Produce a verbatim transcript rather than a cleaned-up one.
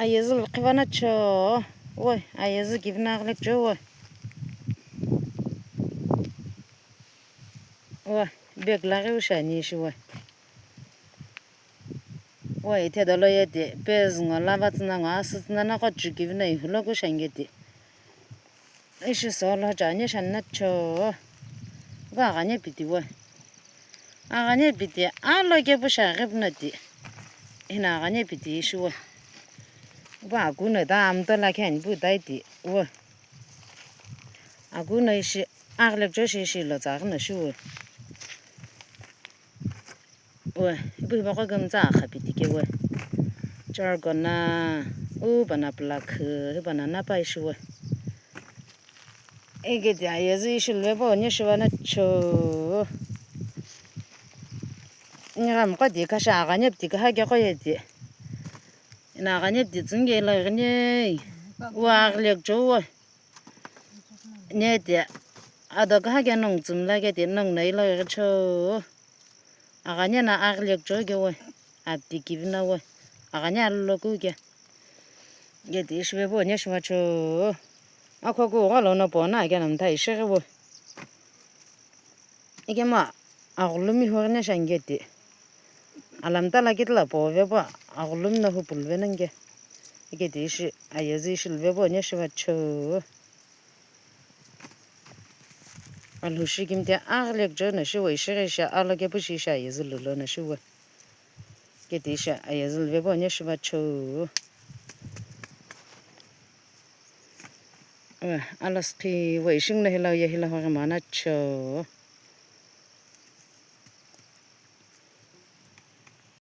Ayezü lo qhiva na cho. Oi, ayezü kivi na aghi lekücho oi. Oi, bag laghi wu shiani ishi oi. Oi, ithe dolo ye ti, pezü ngo lava tsüna ngo asü tsüna na qo chükivi na ihulo ku shange ti. Ishi solo chani shanna cho. Vo aghani piti vo. Aghani piti alo kepu shaghi puna ti. Hina aghani piti ishi vo. Vo akuna ta amto la khani pu tai ti vo. Akuna ishi aghi lekücho shi ishi lo tsaghi na shi vo. Oi, ipu hipaqo kümtsü akha piti ke oi. Chargo na, u pana pulakhu, hi pana napa ishi oi. Ike ti ayezü ishi lve vo nye shiva na cho. Nigha mqo ti kasha aghani piti kaha ke qo ye ti. Ina aghani piti tsünge la ghini. Ua aghi lekücho oi. Ne ti, ado kaha ke nongu tsümla ke ti nongu na ilo ighicho. Aghani na aghi lekücho ke oi. Ati kivi na oi. Aghani alolo ku ke. Ke ti ishi ve vo nye shiva cho. Akho ku gha lo no pona ke na mtha ishi ghi vo. Ikemu aghulumi hurine shange ti. Alamta la kitila pove pu aghulumi no hupulve nangge. Ike ti ishi ayezü ishi lve vo nye shiva cho. Alhou shi kimti aghi lekücho na shi vo ishi ghi shi alo kepu shi ishi ayezü lulo na shi vo. Ike ti ishi ayezü lve vo nye shiva cho. Oi, alo sükhi vo ishi ngo na hila ye hila hoghi mana cho.